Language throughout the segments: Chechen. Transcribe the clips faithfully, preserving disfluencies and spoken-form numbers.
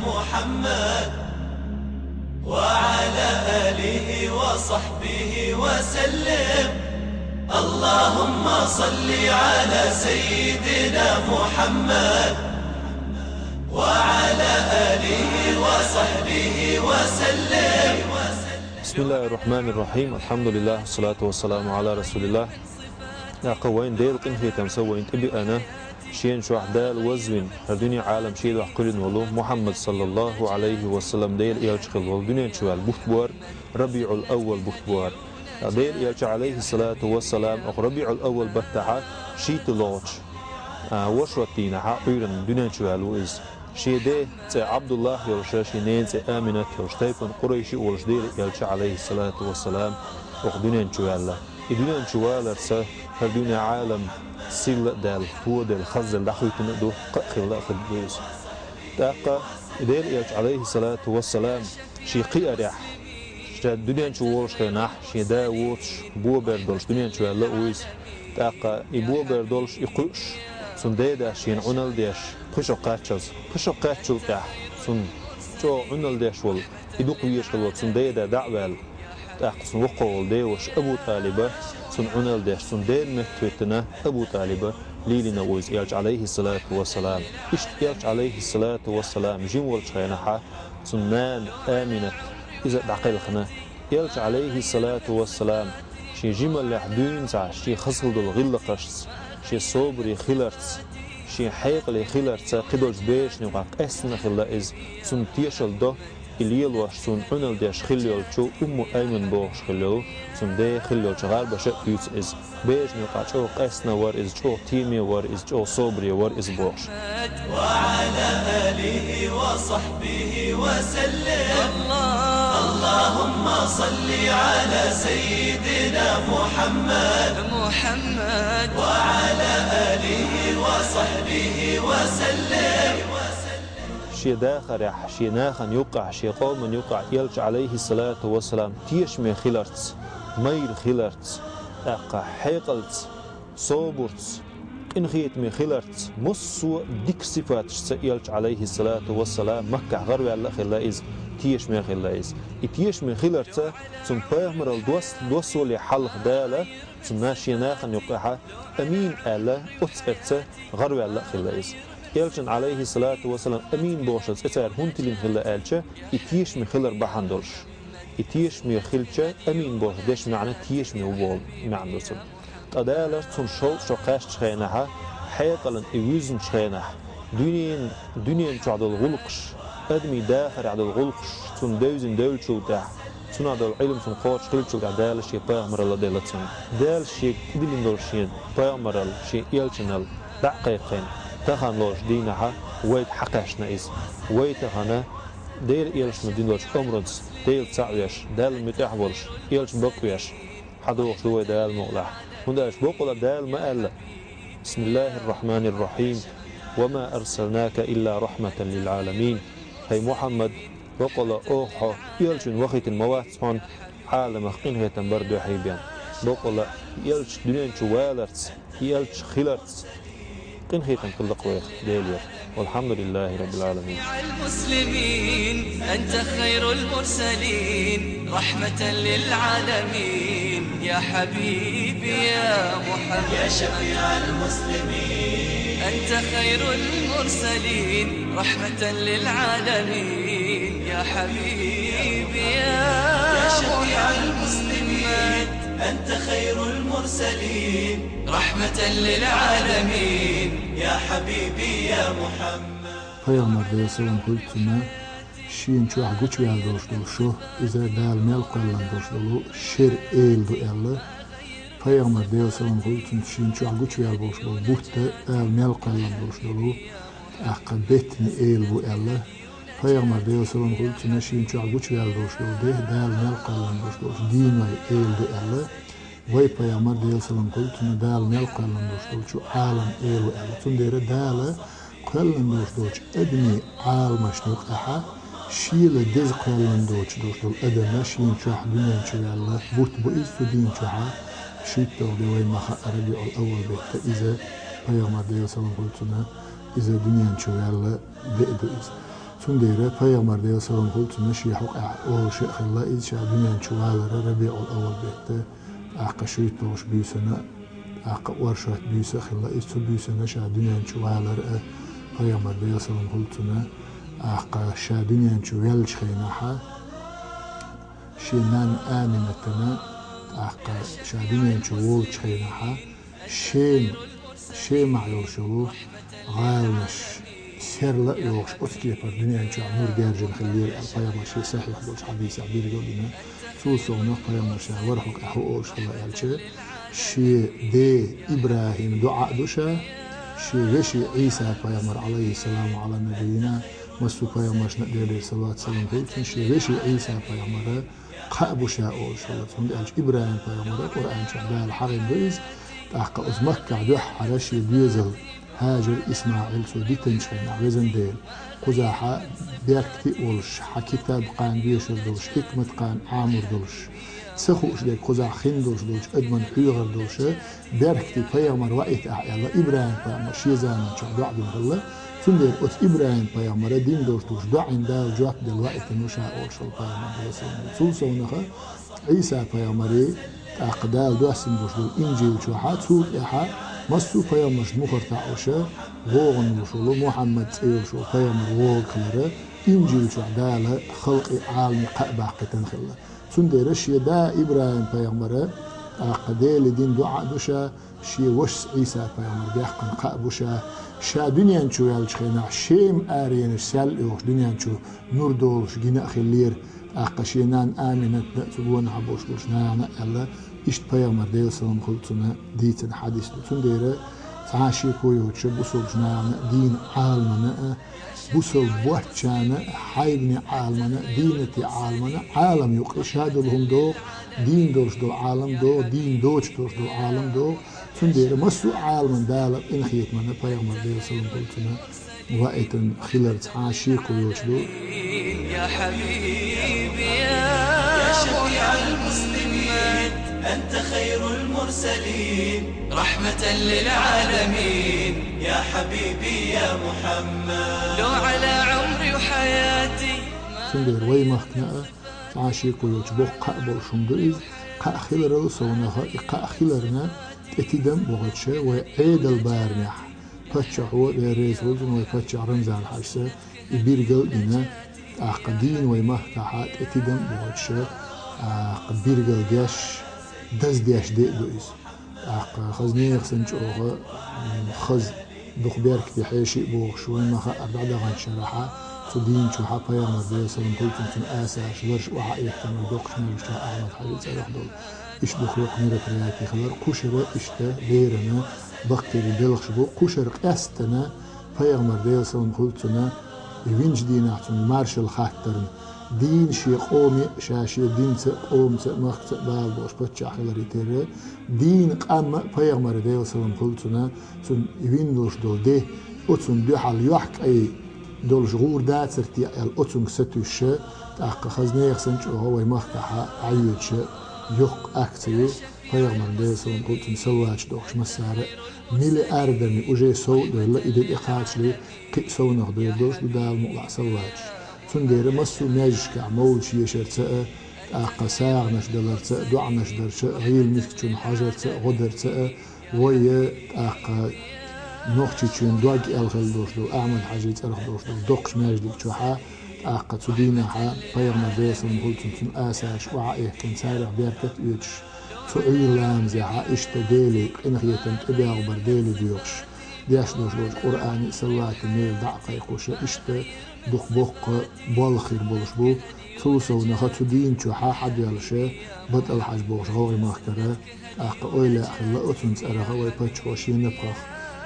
محمد وعلى آله وصحبه وسلم. اللهم صل على سيدنا محمد وعلى آله وصحبه وسلم. بسم الله الرحمن الرحيم. الحمد لله، والصلاة والسلام على رسول الله. ТӀаккха вайн Дела къинхетамца вайн тӀебеана, шен чохь Дала вазвина, хӀара дуьне Ӏалам шен дуьхьа кхоьллина волу Мухьаммад, саллаллаху Ӏалайхи ва саллам, Дела элча хилла волу дуьнен чу ваьлла бутт бу хӀара, РабиӀул-Аввал бутт бу хӀара. Дела элча, Ӏалайхи салату ва салам, оха РабиӀул-Аввал баттахьа шийтта лохучу, а, вошот дийнахьа Ӏуьйранна дуьнен чу ваьлла ву иза. Шен ден цӀе Ӏабдуллах йолуш, шен ненан цӀе Аминат йолуш, тайпана Къурайши а волуш Дела элча, Ӏалайхи салату ва салам, оха дуьнен чу ваьлла. И дуьнен чу валарца хӀара дуьне Ӏалам силла а даьлла, тоделла, хазделла дӀахоьттина а ду, кхаъ хилла а хилла ду иза. ТӀаккха и Дела элча, Ӏалайхи салату ва салам, шен кхиарехь, ша дуьнен чу волуш хенахь, шен да воцуш, бобер долуш дуьнен чу ваьлла а ву иза. ТӀаккха и бобер долуш, и кхуьуш, цуьнан ден дас шена Ӏуналла деш, пхи шо кхаччалц, пхи шо кхаччул тӀаьхьа цунна чӀогӀа Ӏуналла деш волу, и дукха везаш хилла волу цунна ден да дӀа а ваьлла. ТӀаккха цунна воккхах волу деваша Абу ТӀалиба, цунна Ӏуналла деш, цунна ден метта хӀоьттина Абу ТӀалиба лелийна ву иза элча, Ӏалайхи салату ва салам. Иштта элча, Ӏалайхи салату ва салам, жима волчу хенахьа, цунна нана Аминат иза дӀакхелхина. Элча, Ӏалайхи салату ва салам, шен жималлехь дуьйна ца, шен хазахила долу гӀиллакхашца, шен собаре хиларца, шен хьекъале хиларца, кхидолчу берашна юкъахь къаьсттина хилла иза, цунна тешалла до, и лелош, цунна Ӏуналла деш хилла йолчу Умму Айман бохуш хилла йолу, цунна ден хилла йолчу гӀарбаша а дуьйцу иза. Берашна юкъахь чӀогӀа къаьсттина вара иза, чӀогӀа теме вара иза, чӀогӀа собаре вара иза бохуш. وعلى آله وصحبه وسلم. اللهم صل على سيدنا محمد. محمد. وعلى آله وصحبه وسلم. Шен дахарехь, шен нахана юккъехь, шен къомана юккъехь элча, Ӏалайхи салату ва салам, тешаме хиларца, майра хиларца, тӀаккха хьекъалца, собарца, къинхетаме хиларца, массо а дика сифаташца элча, Ӏалайхи салату ва салам, Маккахь гӀараваьлла а хилла иза, тешаме хилла иза. И тешаме хиларца, цунна пайхамаралла дос-, доссале хьалха Дала, цунна шен нахана юккъехьа Амин аьлла, оццу цӀарца гӀараваьлла а хилла иза. Элчан, Ӏалайхи салату ва салам, Амин бохучу цӀе цара хӀунда тиллина хилла аьлча, и тешаме хилар бахьана долуш. И тешаме хилча, Амин бохучу дешан маьӀна тешаме ву боху маьӀна ду цунна. Ткъа Дала цунна шовзткъа шо кхаьччу хенахьа, хьекъална и вуьзначу хенахь, дуьнен, дуьнен чохь долу гӀуллакхаш, адамийн дахарехь долу гӀуллакхаш цунна девзина девллачул тӀаьхьа, цунах долу Ӏилма цунна кхочуш хиллачул тӀаьхьа Дала шен пайхамаралла делла цунна. Дала шега тӀедиллина долу шен пайхамаралла, шен элчаналла дӀа а кхайкхина, тахана лоцучу дийнахьа вайга хьакхаьчна иза. Вай тахана Делан элчано дина долчу омранца Делаца цхьаъ веш, Далла муьтӀахь а волуш, элча бакъ а веш, хьадогӀуш ду вай Дала мукъалахь. ХӀунда аьлча боккъала Дала ма аьлла: بسم الله الرحمن الرحيم. وما أرسلناك إلا رحمة للعالمين. ХӀай Мухьаммад, боккъала оха хьо элчанна вахийтина ма вац хьуна, Ӏаламах къинхетам бар дуьхьий бен. Боккъала и элча дуьнен чу валарца, и элча хиларца къинхетам хилла-кх вайх Делера. والحمد لله رب العالمين. المسلمين، أنت خير المرسلين، رحمة للعالمين، يا حبيبي يا محمد. يا شفيع المسلمين. أنت خير المرسلين، رحمة للعالمين، يا حبيبي يا يا شفيع محمد. المسلمين. أنت خير المرسلين، رحمة للعالمين، يا حبيبي يا محمد. Пайхамар, Делан салам хуьлда цунна, шена чохь гучуваьлла долуш долу шо, иза Дала мел кхоьллина долуш долу шеран эла ду аьлла. Пайхамар, Делан салам хуьлда цунна, шена чохь гучуваьлла болуш болу бутт а Дала мел кхоьллина долуш долу, тӀаккха беттан эла бу аьлла. Пайхамар, Делан салам хуьлда цунна, шена чохь гучуваьлла долуш долу де Дала мел кхоьллина долуш долчу дийне эла ду аьлла. Вай пайхамар, Делан салам хуьлда цунна, Дала мел кхоьллина долуш долчу Ӏаламан эла ву аьлла. Цундела Дала кхоьллина долуш долчу адамийн Ӏаламашна юкъахьа шена деза кхоьллина доцуш долуш долу адам а шена чохь дуьнен чу ваьлла бутт бу иза. Цу дийна чохьа шийтталгӀа де вайна ма хаъара РабиӀул-Аввал бетта иза, пайхамар, Делан салам хуьлда цунна, иза дуьнен чу ваьлла де а ду иза. Цундела пайхамар, Делан салам хуьлда цунна, шен хьокъехь олуш а хилла иза, ша дуьнен чу валар РабиӀул-аввал бетта, тӀаккха шуьйтталгӀачу буьйсанна, тӀаккха оршот буьйса а хилла иза, цу буьйсанна ша дуьнен чу валар а пайхамар, Делан салам хуьлда цунна, тӀаккха ша дуьнен чу ваьллачу хенахь, шен нанна Аминатана, тӀаккха ша дуьнен чу волучу хенахь, Шем, Шемахь йолуш йолу гӀаланаш серла а йогӀуш, оцу кепара дуьнен чохь нур даьржина хиллера аьлла, пайхамар шен сахьих долчу хьадисехь билгал а дина. Цул совнах пайхамар ша вара хьокъехь хӀун олуш хилла аьлча, шен ден ИбрахӀима доӀа а ду ша, шен вешин Ӏийса пайхамар, Ӏалайхиссаламу Ӏала набийина, массо а пайхамаршна а Делера салават-салам хуьлда цунна, шен вешин Ӏийса пайхамара кхаъ бу ша олуш хилла. ХӀунда аьлча ИбрахӀим-пайхамар Къуръан чохь Дала хьахийна ду иза, тӀаккха оцу Маккахь дуьххьара шен доьзал ХӀажар, ИсмаӀил цо дитинчу хенахь, везан Дела, кхузахь беркате а волуш, хьан китаб кхана доьшур долуш, хьикмат кхана Ӏамор долуш, ца хууш дерг кхузахь хин долуш долчу адаман хьоьхур долуш, беркате пайхамар ваийта ахь аьлла, ИбрахӀим-пайхамар шен заманчохь доӀа дина хилла. Цундела оцу ИбрахӀим-пайхамара дина долуш долчу доӀина Дала жоп делла ваийтина ву ша олуш хилла пайхамар, Делан салам хуьлда цунна. Цул совнаха Ӏийса-пайхамаре, тӀаккха Дала доссина долуш долу Инжил чохьа, цул тӀаьхьа массо а пайхамаршна мухӀар таӀуша, вогӀун волуш волу Мухьаммад цӀе йолуш волу пайхамар вогӀург хилара, Инжил чохь Дала халкъе, Ӏаламе кхаъ баккхийтина хилла. Цундела шен да ИбрахӀим-пайхамара, тӀаккха Деле дина доӀа а ду ша, шен вашас Ӏийса-пайхамар баьккхина кхаъ бу ша, ша дуьнен чу ваьллачу хенахь, Шем аренаш сел а йохуш, дуьнен чу нур долуш гина а хиллера, тӀаккха шен нанна Аминатна а, цу гонахьа болуш болчу нахана а аьлла, иштта пайхамар, Делан салам хуьлда цунна, дийцина хьадис ду. Цундела цхьа а шеко йоцуша бусалбачу нахана а, дийна Ӏаламана а, бусалба боцчарна а, хьайбане Ӏаламана а, дийне Ӏаламана а, Ӏалам юкъа ша долу хӀума догӀу, дийна долуш долу Ӏалам догӀу, дийна доцуш долуш долу Ӏалам догӀу. Цундела массо а Ӏаламан Дала къинхетамана пайхамар, Делан салам хуьлда цунна, ваийтина хилар цхьа а шеко йоцуш ду. يا حبيبي يا شفيع المسلمين، أنت خير المرسلين، رحمة للعالمين، يا حبيبي يا محمد. لو على عمري وحياتي. Цундела вай махкана а цхьа а шеко йоцуш боккха кхаъ болуш хӀума ду иза, кхаъ хиларал совнаха, и кхаъ хиларна тӀе тидам а бохуьйтуша, вай Ӏедал барамехь, паччахьо, Дела реза хуьлда цунна, вай паччахь Рамзан-Хьаьжас и билгал а дина, тӀаккха дийна вай махкахьа тӀе тидам а бохуьйтуша, тӀаккха билгал деш, даздеш де а ду иза. ТӀаккха хаза нехан санна чӀогӀа, м, хаза, дукха беркате хьеший а бохуш, вайна ма-хаъара, дӀадаханчу шарахьа цу дийна чохьа пайхамар, Делан салам хуьлда цунна, цуьнан асарш, ларш охьа а эттина, доккхачу меллачохь Ахьмад-Хьаьжин цӀарах долу. Иштта дукха йоккха мероприяти хилар, кхушара иштта берана баккхийрий белхаш бу, кхушара къаьсттана пайхамар, Делан салам хуьлда цунна, и винчу дийнахь цунна маршалла хаттарна, дийна шен къоме а, ша шен динца а, къомаца а, махкаца а бала болуш паччахь хиларе терра, дийна къам а пайхамар, Делан салам хуьлда цунна, цунна вина долуш долу де, оцунна дуьхьал йохкӀай долуш гӀур дацара те аьлла, оцунга сатуьйсуша, тӀаккха хаза нехан санна чӀогӀа вай махкахьа дӀайоьдуша йоккха акци ю, пайхамарна, Делан салам хуьлда цунна, салаваташ дохуш массара а, миллиардами уже сов а девлла, и де тӀекхачале кхин а совнах дер долуш ду, Дала мукъалахь, салаваташ. Цундела массо а маьждигашкахь мовлидаш ешарца а, тӀаккха сагӀанаш даларца а, доӀанаш дарца а, гӀийла мискачунна хьажарца а, гӀо дарца а, вай, тӀаккха Нохчийчоьнан дог аьлла хила долуш долу, Ахьмад-Хьаьжин цӀарах долуш долу доккхачу маьждиг чохьа, тӀаккха цу дийнахьа пайхамар, Делан салам хуьлда цунна, цуьнан асарш охьа а эхкина, царах беркат а оьцуш, цу Ӏуьйра ламазехьа иштта Деле къинхетам, тӀебегӀбар Деле доьхуш, деш долуш долчу Къуръане а, салавате а мела дӀа а кхайкхуша, иштта дукха боккха болх хир болуш бу. Цул совнаха цу дийна чохьа хьадоьллуша БатӀал-Хьаьжа бохуш гӀалгӀай махкара, тӀаккха ойла а хилла, оцунна цӀарах вай паччахьо шен напхах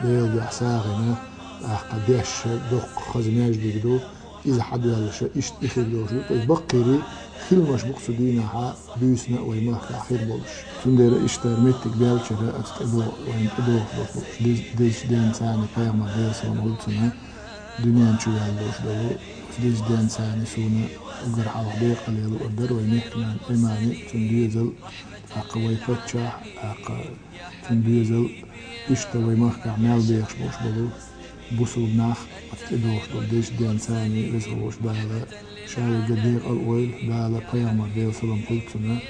Делан дуьхьа сагӀина, тӀаккха дешша доккха хаза маьждиг ду. Иза хьадоьллуша, иштта и хир долуш ду. Иза баккхийрий хиламаш бу-кх цу дийнахьа буьйсанна а вай махкахь хир болуш. Цундела иштта меттиг баьллачара, аса тӀедогӀу, вайна тӀедогӀуш долуш дезачу денца, пайхамар, Делан салам хуьлда цунна, дуьнен чу ваьлла долуш долу дезачу денца суна уггар хьалха декъалела луур дара вай мехкан нана Аймани, цуьнан доьзал, тӀаккха вай паччахь, тӀаккха цуьнан доьзал, иштта вай махкахь мел бехаш болуш болу Бусалба нах, оцу тӀедогӀуш долу деза денца а веза волуш Дала ша верг декъал а войла, Дала пайхамар, Делан салам хуьлда цунна,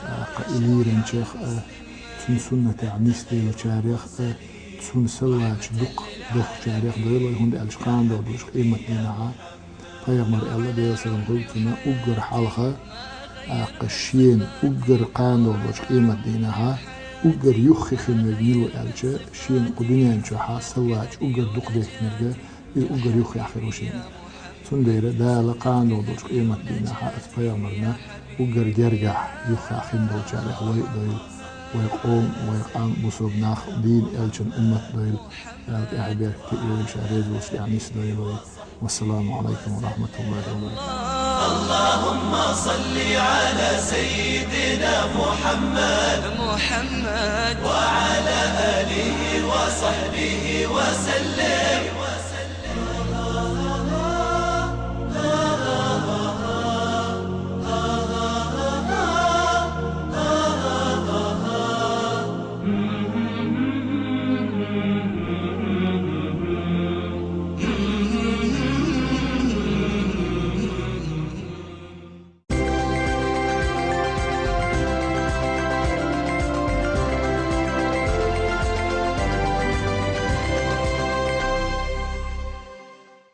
тӀаккха и лийранчех а, цунна суннатехь нисделлачарех а, цунна саллачу дукха дохкучарех дойла вай, хӀунда аьлча кхана долуш къематдийнахьа пайхамар аьлла, Делан салам хуьлда цунна, уггар хьалха, тӀаккха шена уггар кхана долуш къематдийнахьа, уггар юххе хин верг мила ву аьлча, шена кху дуьнен чохьа саллачу уггар дукха дехкинарг, иза уггар юххехь хир ву шена. Цундела Дала кхана долуш къематдийнахьа аса пайхамарна уггар гергахь юххехь хин долчарех вай а дойла, вай къом, вай къам, бусалба нах, дийна элчан уммат дойла, Дала тӀаьхьа беркате а йойла, ша реза волуш тӀаьхьа нисдойла вай. والسلام عليكم ورحمة الله وبركاته. اللهم صل على سيدنا محمد، محمد، وعلى آله وصحبه وسلم.